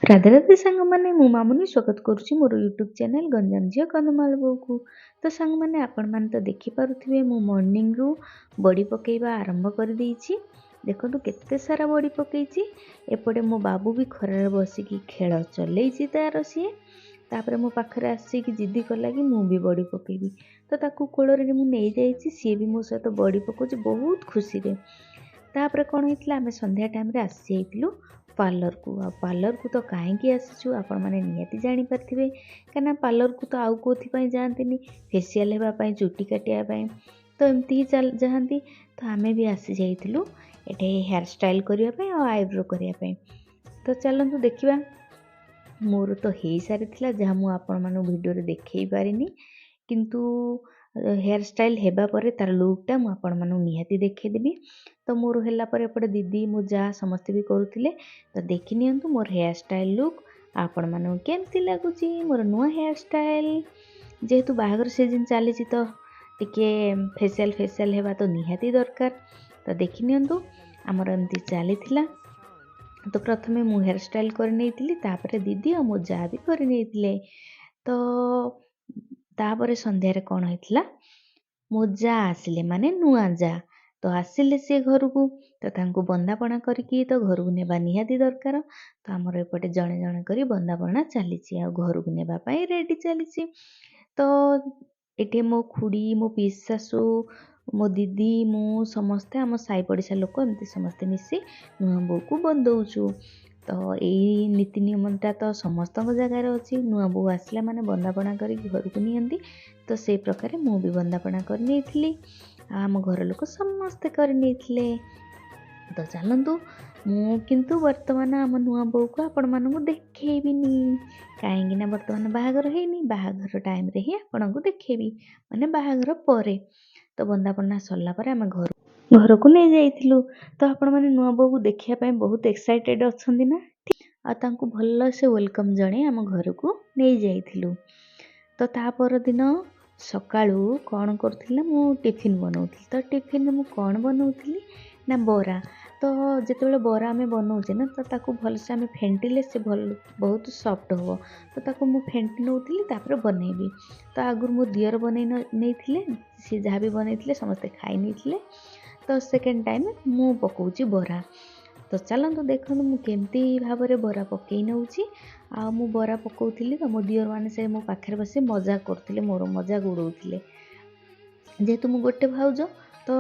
ରାଧେ ରାଧେ ସାଙ୍ଗମାନେ, ମୁଁ ମାମୁନି ସ୍ୱାଗତ କରୁଛି ମୋର ୟୁଟ୍ୟୁବ୍ ଚ୍ୟାନେଲ୍ ଗଞ୍ଜାମ ଝିଅ କନ୍ଧମାଳ ବୋଉକୁ। ତ ସାଙ୍ଗମାନେ, ଆପଣମାନେ ତ ଦେଖିପାରୁଥିବେ ମୁଁ ମର୍ଣ୍ଣିଂରୁ ବଡ଼ି ପକାଇବା ଆରମ୍ଭ କରିଦେଇଛି। ଦେଖନ୍ତୁ କେତେ ସାରା ବଡ଼ି ପକାଇଛି। ଏପଟେ ମୋ ବାବୁ ବି ଖରାରେ ବସିକି ଖେଳ ଚଲେଇଛି ତା'ର ସିଏ। ତାପରେ ମୋ ପାଖରେ ଆସିକି ଜିଦି କଲା କି ମୁଁ ବି ବଡ଼ି ପକାଇବି, ତ ତାକୁ କୋଳରେ ମୁଁ ନେଇଯାଇଛି। ସିଏ ବି ମୋ ସହିତ ବଡ଼ି ପକାଉଛି ବହୁତ ଖୁସିରେ। ତାପରେ କ'ଣ ହେଇଥିଲା, ଆମେ ସନ୍ଧ୍ୟା ଟାଇମ୍ରେ ଆସିଯାଇଥିଲୁ ପାର୍ଲରକୁ। ଆଉ ପାର୍ଲରକୁ ତ କାହିଁକି ଆସିଛୁ ଆପଣମାନେ ନିହାତି ଜାଣିପାରିଥିବେ, କାହିଁକିନା ପାର୍ଲରକୁ ତ ଆଉ କେଉଁଥିପାଇଁ ଯାଆନ୍ତିନି, ଫେସିଆଲ୍ ହେବା ପାଇଁ, ଚୁଟି କାଟିବା ପାଇଁ ତ ଏମିତି ହିଁ ଯାଆନ୍ତି। ତ ଆମେ ବି ଆସିଯାଇଥିଲୁ ଏଠି ହେୟାର ଷ୍ଟାଇଲ୍ କରିବା ପାଇଁ ଆଉ ଆଇବ୍ରୋ କରିବା ପାଇଁ। ତ ଚାଲନ୍ତୁ ଦେଖିବା। ମୋର ତ ହେଇସାରିଥିଲା, ଯାହା ମୁଁ ଆପଣମାନଙ୍କୁ ଭିଡ଼ିଓରେ ଦେଖେଇ ପାରିନି, କିନ୍ତୁ ହେୟାର ଷ୍ଟାଇଲ୍ ହେବା ପରେ ତା'ର ଲୁକ୍ଟା ମୁଁ ଆପଣମାନଙ୍କୁ ନିହାତି ଦେଖେଇଦେବି। ତ ମୋର ହେଲା ପରେ ଏପଟେ ଦିଦି, ମୋ ଯା ସମସ୍ତେ ବି କରୁଥିଲେ। ତ ଦେଖିନିଅନ୍ତୁ ମୋର ହେୟାର ଷ୍ଟାଇଲ୍ ଲୁକ୍ ଆପଣମାନଙ୍କୁ କେମିତି ଲାଗୁଛି, ମୋର ନୂଆ ହେୟାର ଷ୍ଟାଇଲ୍। ଯେହେତୁ ବାହାଘର ସିଜନ୍ ଚାଲିଛି, ତ ଟିକେ ଫେସିଆଲ୍ ଫେସିଆଲ୍ ହେବା ତ ନିହାତି ଦରକାର। ତ ଦେଖିନିଅନ୍ତୁ, ଆମର ଏମିତି ଚାଲିଥିଲା। ତ ପ୍ରଥମେ ମୁଁ ହେୟାର ଷ୍ଟାଇଲ୍ କରିନେଇଥିଲି, ତାପରେ ଦିଦି ଆଉ ମୋ ଯା ବି କରିନେଇଥିଲେ। ତ ତାପରେ ସନ୍ଧ୍ୟାରେ କ'ଣ ହେଇଥିଲା, ମୋ ଯା ଆସିଲେ, ମାନେ ନୂଆ ଯା ତ ଆସିଲେ ସିଏ ଘରକୁ, ତ ତାଙ୍କୁ ବନ୍ଦାପଣା କରିକି ତ ଘରକୁ ନେବା ନିହାତି ଦରକାର। ତ ଆମର ଏପଟେ ଜଣେ ଜଣେ କରି ବନ୍ଦାପଣା ଚାଲିଛି ଆଉ ଘରକୁ ନେବା ପାଇଁ ରେଡ଼ି ଚାଲିଛି। ତ ଏଠି ମୋ ଖୁଡ଼ି, ମୋ ପିଇସି ଶାଶୁ, ମୋ ଦିଦି, ମୁଁ, ସମସ୍ତେ ଆମ ସାହି ପଡ଼ିଶା ଲୋକ ଏମିତି ସମସ୍ତେ ମିଶି ନୂଆ ବୋଉକୁ ବନ୍ଦଉଛୁ। ତ ଏଇ ନୀତି ନିୟମଟା ତ ସମସ୍ତଙ୍କ ଜାଗାରେ ଅଛି, ନୂଆ ବୋଉ ଆସିଲା ମାନେ ବନ୍ଦାପଣା କରିକି ଘରକୁ ନିଅନ୍ତି। ତ ସେଇ ପ୍ରକାରେ ମୁଁ ବି ବନ୍ଦାପଣା କରିନେଇଥିଲି ଆଉ ଆମ ଘର ଲୋକ ସମସ୍ତେ କରିନେଇଥିଲେ। ତ ଚାଲନ୍ତୁ, ମୁଁ କିନ୍ତୁ ବର୍ତ୍ତମାନ ଆମ ନୂଆ ବୋଉକୁ ଆପଣମାନଙ୍କୁ ଦେଖେଇବିନି, କାହିଁକିନା ବର୍ତ୍ତମାନ ବାହାଘର ହେଇନି। ବାହାଘର ଟାଇମ୍ରେ ହିଁ ଆପଣଙ୍କୁ ଦେଖେଇବି, ମାନେ ବାହାଘର ପରେ। ତ ବନ୍ଦାପଣା ସରିଲା ପରେ ଆମେ ଘରକୁ ନେଇଯାଇଥିଲୁ। ତ ଆପଣମାନେ ନୂଆ ବୋଉକୁ ଦେଖିବା ପାଇଁ ବହୁତ ଏକ୍ସାଇଟେଡ଼୍ ଅଛନ୍ତି ନା? ଆଉ ତାଙ୍କୁ ଭଲସେ welcome ଜଣେଇ ଆମ ଘରକୁ ନେଇଯାଇଥିଲୁ। ତ ତା ପରଦିନ ସକାଳୁ କ'ଣ କରୁଥିଲି ନା, ମୁଁ ଟିଫିନ୍ ବନଉଥିଲି। ତ ଟିଫିନ୍ରେ ମୁଁ କ'ଣ ବନଉଥିଲି ନା ବରା। ତ ଯେତେବେଳେ ବରା ଆମେ ବନଉଛେ ନା, ତ ତାକୁ ଭଲସେ ଆମେ ଫେଣ୍ଟିଲେ ସେ ଭଲ ବହୁତ ସଫ୍ଟ ହେବ। ତ ତାକୁ ମୁଁ ଫେଣ୍ଟି ନେଉଥିଲି, ତାପରେ ବନେଇବି। ତ ଆଗରୁ ମୋ ଦିଅର ବନେଇ ନେଇଥିଲେ, ସିଏ ଯାହା ବି ବନେଇଥିଲେ ସମସ୍ତେ ଖାଇ ନେଇଥିଲେ। ତ ସେକେଣ୍ଡ ଟାଇମ୍ ମୁଁ ପକାଉଛି ବରା। ତ ଚାଲନ୍ତୁ ଦେଖନ୍ତୁ ମୁଁ କେମିତି ଭାବରେ ବରା ପକାଇ ନେଉଛି। ଆଉ ମୁଁ ବରା ପକାଉଥିଲି ତ ମୋ ଦିଅରମାନେ ସେ ମୋ ପାଖରେ ବସି ମଜା କରୁଥିଲେ, ମୋର ମଜାକ ଉଡ଼ଉଥିଲେ। ଯେହେତୁ ମୁଁ ଗୋଟେ ଭାଉଜ, ତ